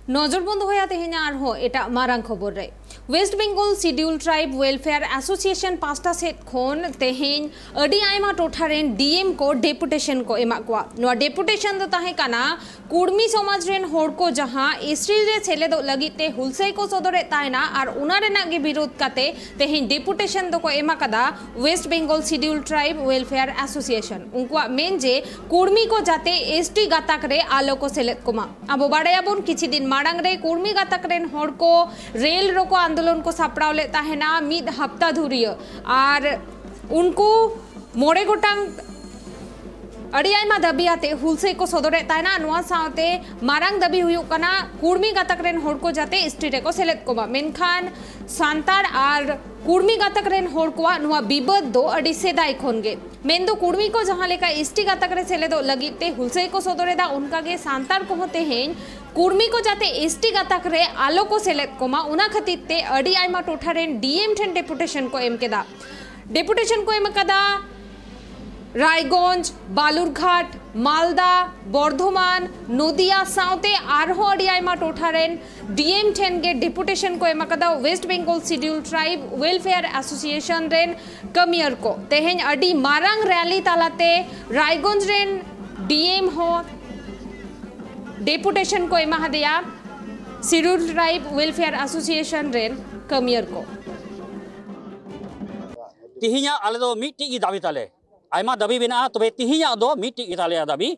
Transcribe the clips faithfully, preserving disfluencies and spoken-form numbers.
ᱱᱚᱡᱚᱨ ᱵᱚᱱ ᱫᱚᱦᱚᱭᱟ ᱛᱮᱦᱮᱧ ᱟᱨᱦᱚᱸ ᱮᱴᱟᱜ ᱢᱟᱨᱟᱝ ᱠᱷᱚᱵᱚᱨ ᱨᱮ᱾ West Bengal Scheduled Tribe Welfare Association ᱯᱟᱦᱴᱟ ᱥᱮᱫ ᱠᱷᱚᱱ ᱛᱮᱦᱮᱧ ᱟᱹᱰᱤ ᱟᱭᱢᱟ ᱴᱚᱴᱷᱟ ᱨᱮᱱ ᱰᱤ ᱮᱢ ᱠᱚ ᱰᱮᱯᱩᱴᱮᱥᱚᱱ ᱠᱚ ᱮᱢᱟᱜ ᱠᱚᱣᱟ᱾ ᱱᱚᱣᱟ ᱰᱮᱯᱩᱴᱮᱥᱚᱱ ᱫᱚ ᱛᱟᱦᱮᱸ ᱠᱟᱱᱟ ᱠᱩᱲᱢᱤ ᱥᱚᱢᱟᱡᱽ ᱨᱮᱱ ᱦᱚᱲ ᱠᱚ ᱡᱟᱦᱟᱸ ᱮᱥ ᱴᱤ ᱨᱮ ᱥᱮᱞᱮᱫᱚᱜ ᱞᱟᱹᱜᱤᱫ ᱛᱮ ᱦᱩᱞᱥᱟᱹᱭ ᱠᱚ ᱥᱚᱫᱚᱨᱮᱫ ᱛᱟᱦᱮᱱᱟ ᱟᱨ ᱚᱱᱟ ᱨᱮᱱᱟᱜ ᱜᱮ ᱵᱤᱨᱳᱫᱷ ᱠᱟᱛᱮ ᱛᱮᱦᱮᱧ ᱰᱮᱯᱩᱴᱮᱥᱚᱱ ᱫᱚᱠᱚ ᱮᱢ ᱟᱠᱟᱫᱟ West Bengal Scheduled Tribe Welfare Association᱾ ᱩᱱᱠᱩᱣᱟᱜ ᱢᱮᱱ ᱡᱮ ᱠᱩᱲᱢᱤ ᱠᱚ ᱡᱟᱛᱮ ᱮᱥ ᱴᱤ ᱜᱟᱛᱟᱠ ᱨᱮ ᱟᱞᱚ ᱠᱚ ᱥᱮᱞᱮᱫ ᱠᱚᱢᱟ᱾ ᱟᱵᱚ ᱵᱟᱲᱟᱭᱟᱵᱚᱱ ᱠᱤᱪᱷᱤ ᱫᱤᱱ ᱢᱟᱲᱟᱝ ᱨᱮ ᱠᱩᱲᱢᱤ ᱜᱟᱛᱟᱠ ᱨᱮᱱ ᱦᱚᱲ ᱠᱚ ᱨᱮᱞ ᱨᱚᱠᱚ ᱟᱱᱫᱳᱞᱚᱱ ᱠᱚ ᱥᱟᱯᱲᱟᱣ ᱞᱮᱫ ᱛᱟᱦᱮᱱᱟ ᱢᱤᱫ ᱦᱟᱯᱛᱟ ᱫᱷᱩᱨᱤᱭᱟᱹ, ᱟᱨ ᱩᱱᱠᱩ ᱢᱚᱬᱮ ᱜᱚᱴᱟᱝ ᱟᱹᱰᱤ ᱟᱭᱢᱟ ᱫᱟᱹᱵᱤ ᱟᱛᱮ ᱦᱩᱞᱥᱟᱹᱭ ᱠᱚ ᱥᱚᱫᱚᱨᱮᱫ ᱛᱟᱦᱮᱱᱟ᱾ ᱱᱚᱣᱟ ᱥᱟᱶᱛᱮ ᱢᱟᱨᱟᱝ ᱫᱟᱹᱵᱤ ᱦᱩᱭᱩᱜ ᱠᱟᱱᱟ ᱠᱩᱲᱢᱤ ᱜᱟᱛᱟᱠ ᱨᱮᱱ ᱦᱚᱲ ᱠᱚ ᱡᱟᱛᱮ ᱮᱥ ᱴᱤ ᱨᱮᱠᱚ ᱥᱮᱞᱮᱫ ᱠᱚᱢᱟ᱾ ᱢᱮᱱᱠᱷᱟᱱ ᱥᱟᱱᱛᱟᱲ ᱟᱨ ᱠᱩᱲᱢᱤ ᱜᱟᱛᱟᱠ ᱨᱮᱱ ᱦᱚᱲ ᱠᱚᱣᱟᱜ ᱱᱚᱣᱟ ᱵᱤᱵᱟᱹᱫ ᱫᱚ ᱟᱹᱰᱤ ᱥᱮᱫᱟᱭ ᱠᱷᱚᱱ ᱜᱮ, ᱢᱮᱱᱫᱚ ᱠᱩᱲᱢᱤ ᱠᱚ ᱡᱟᱦᱟᱸ ᱞᱮᱠᱟ ᱮᱥ ᱴᱤ ᱜᱟᱛᱟᱠ ᱨᱮ ᱥᱮᱞᱮᱫᱚᱜ ᱞᱟᱹᱜᱤᱫ ᱛᱮ ᱦᱩᱞᱥᱟᱹᱭ ᱠᱚ ᱥᱚᱫᱚᱨ ᱮᱫᱟ, ᱚᱱᱠᱟ ᱜᱮ ᱥᱟᱱᱛᱟᱲ ᱠᱚᱦᱚᱸ ᱛᱮᱦᱮᱧ ᱠᱩᱲᱢᱤ ᱠᱚ ᱡᱟᱛᱮ ᱮᱥ ᱴᱤ ᱜᱟᱛᱟᱠ ᱨᱮ ᱟᱞᱚ ᱠᱚ ᱥᱮᱞᱮᱫ ᱠᱚᱢᱟ, ᱚᱱᱟ ᱠᱷᱟᱹᱛᱤᱨ ᱛᱮ ᱟᱹᱰᱤ ᱟᱭᱢᱟ ᱴᱚᱴᱷᱟ ᱨᱮᱱ ᱰᱤ ᱮᱢ ᱴᱷᱮᱱ ᱰᱮᱯᱩᱴᱮᱥᱚᱱ ᱠᱚ ᱮᱢ ᱠᱮᱫᱟ᱾ ᱰᱮᱯᱩᱴᱮᱥᱚᱱ ᱠᱚ ᱮᱢ ᱟᱠᱟᱫᱟ ᱨᱟᱭᱜᱚᱸᱡᱽ, ᱵᱟᱞᱩᱨᱜᱷᱟᱴ, ᱢᱟᱞᱫᱟ, ᱵᱚᱨᱫᱷᱚᱢᱟᱱ, ᱱᱚᱫᱤᱭᱟ ᱥᱟᱶᱛᱮ ᱟᱨᱦᱚᱸ ᱟᱹᱰᱤ ᱟᱭᱢᱟ ᱴᱚᱴᱷᱟ ᱨᱮᱱ ᱰᱤ ᱮᱢ ᱴᱷᱮᱱ ᱜᱮ ᱰᱮᱯᱩᱴᱮᱥᱚᱱ ᱠᱚ ᱮᱢ ᱟᱠᱟᱫᱟ West Bengal Scheduled Tribe Welfare Association ᱨᱮᱱ ᱠᱟᱹᱢᱤᱭᱟᱹᱨ ᱠᱚ᱾ ᱛᱮᱦᱮᱧ ᱟᱹᱰᱤ ᱢᱟᱨᱟᱝ ᱨᱮᱞᱤ ᱛᱟᱞᱟᱛᱮ ᱨᱟᱭᱜᱚᱸᱡᱽ ᱨᱮᱱ ᱰᱤ ᱮᱢ ᱦᱚᱸ ᱰᱮᱯᱩᱴᱮᱥᱚᱱ ᱠᱚ ᱮᱢᱟ ᱦᱟᱫᱮᱭᱟ Scheduled Tribe Welfare Association ᱨᱮᱱ ᱠᱟᱹᱢᱤᱭᱟᱹᱨ ᱠᱚ᱾ ᱛᱮᱦᱮᱧᱟᱜ ᱟᱞᱮ ᱫᱚ ᱢᱤᱫᱴᱤᱡ ᱜᱮ ᱫᱟᱹᱵᱤ ᱛᱟᱞᱮ᱾ ᱟᱭᱢᱟ ᱫᱟᱹᱵᱤ ᱢᱮᱱᱟᱜᱼᱟ, ᱛᱚᱵᱮ ᱛᱮᱦᱮᱧᱟᱜ ᱫᱚ ᱢᱤᱫᱴᱤᱡ ᱜᱮ ᱛᱟᱞᱮᱭᱟ ᱫᱟᱹᱵᱤ,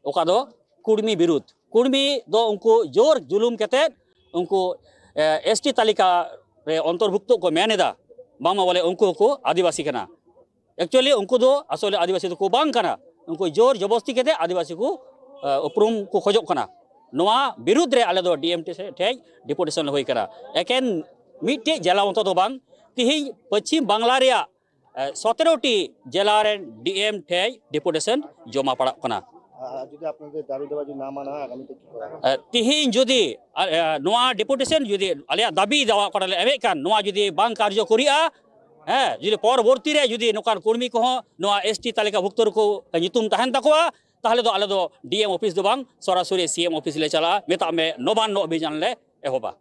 ᱚᱠᱟ ᱫᱚ ᱠᱩᱲᱢᱤ ᱵᱤᱨᱩᱫᱷ᱾ ᱠᱩᱲᱢᱤ ᱫᱚ ᱩᱱᱠᱩ ᱡᱳᱨ ᱡᱩᱞᱩᱢ ᱠᱟᱛᱮᱫ ᱩᱱᱠᱩ ᱮᱥ ᱴᱤ ᱛᱟᱹᱞᱤᱠᱟ ᱨᱮ ᱚᱱᱛᱚᱨᱵᱷᱩᱠᱛᱚ ᱠᱚ ᱢᱮᱱ ᱮᱫᱟ, ᱵᱟᱝᱢᱟ ᱵᱚᱞᱮ ᱩᱱᱠᱩ ᱦᱚᱸᱠᱚ ᱟᱹᱫᱤᱵᱟᱹᱥᱤ ᱠᱟᱱᱟ᱾ ᱮᱠᱪᱩᱭᱟᱞᱤ ᱩᱱᱠᱩ ᱫᱚ ᱟᱥᱚᱞᱮ ᱟᱹᱫᱤᱵᱟᱹᱥᱤ ᱫᱚᱠᱚ ᱵᱟᱝ ᱠᱟᱱᱟ, ᱩᱱᱠᱩ ᱡᱳᱨ ᱡᱚᱵᱚᱥᱛᱤ ᱠᱟᱛᱮᱫ ᱟᱹᱫᱤᱵᱟᱹᱥᱤ ᱠᱚ ᱮ, ᱩᱯᱨᱩᱢ ᱠᱚ ᱠᱷᱚᱡᱚᱜ ᱠᱟᱱᱟ᱾ ᱱᱚᱣᱟ ᱵᱤᱨᱩᱫᱷ ᱨᱮ ᱟᱞᱮ ᱫᱚ ᱰᱤ ᱮᱢ ᱴᱷᱮᱡ ᱰᱮᱯᱩᱴᱮᱥᱚᱱ ᱞᱮ ᱦᱩᱭ ᱠᱟᱱᱟ᱾ ᱮᱠᱮᱱ ᱢᱤᱫᱴᱮᱡ ᱡᱮᱞᱟ ᱢᱚᱛᱚ ᱫᱚ ᱵᱟᱝ, ᱛᱤᱦᱤᱧ ᱯᱚᱪᱷᱤᱢ ᱵᱟᱝᱞᱟ ᱨᱮᱭᱟᱜ ᱮ, ᱥᱚᱛᱮᱨᱚ ᱴᱤ ᱡᱮᱞᱟ ᱨᱮᱱ ᱰᱤ ᱮᱢ ᱴᱷᱮᱡ ᱰᱮᱯᱩᱴᱮᱥᱚᱱ ᱡᱚᱢᱟ ᱯᱟᱲᱟᱜ ᱠᱟᱱᱟ᱾ আর যদি আপনাদের দাবি দাবা যদি না মানা হয় আগামীতে কি করা হবে? ᱮ, ᱛᱤᱦᱤᱧ ᱡᱩᱫᱤ ᱟᱨ, ᱮ, ᱱᱚᱣᱟ ᱰᱮᱯᱩᱴᱮᱥᱚᱱ ᱡᱩᱫᱤ ᱟᱞᱮᱭᱟᱜ ᱫᱟᱹᱵᱤ ᱫᱟᱣᱟ ᱚᱠᱟᱴᱟᱜ ᱞᱮ ᱮᱢᱮᱫ ᱠᱟᱱ, ᱱᱚᱣᱟ ᱡᱩᱫᱤ ᱵᱟᱝ ᱠᱟᱨᱡᱚᱠᱚᱨᱤᱜᱼᱟ, ᱦᱮᱸ, ᱡᱩᱫᱤ ᱯᱚᱨᱚᱵᱚᱨᱛᱤ ᱨᱮ ᱡᱩᱫᱤ ᱱᱚᱝᱠᱟᱱ ᱠᱚᱨᱢᱤ ᱠᱚᱦᱚᱸ ᱱᱚᱣᱟ ᱮᱥᱴᱤ ᱛᱟᱹᱞᱤᱠᱟ ᱵᱷᱩᱠᱛᱚ ᱨᱮᱠᱚ ᱧᱩᱛᱩᱢ ᱛᱟᱦᱮᱱ ᱛᱟᱠᱚᱣᱟ, ᱛᱟᱦᱚᱞᱮ ᱫᱚ ᱟᱞᱮ ᱫᱚ ᱰᱤ ᱮᱢ ᱚᱯᱷᱤᱥ ᱫᱚ ᱵᱟᱝ, ᱥᱚᱨᱟᱥᱚᱨᱤ ᱥᱤ ᱮᱢ ᱚᱯᱷᱤᱥ ᱞᱮ ᱪᱟᱞᱟᱜᱼᱟ᱾ ᱢᱮᱛᱟᱜ ᱢᱮ ᱱᱚᱵᱟᱱᱱᱚ ᱚᱵᱷᱤᱡᱟᱱ ᱞᱮ ᱮᱦᱚᱵᱟ᱾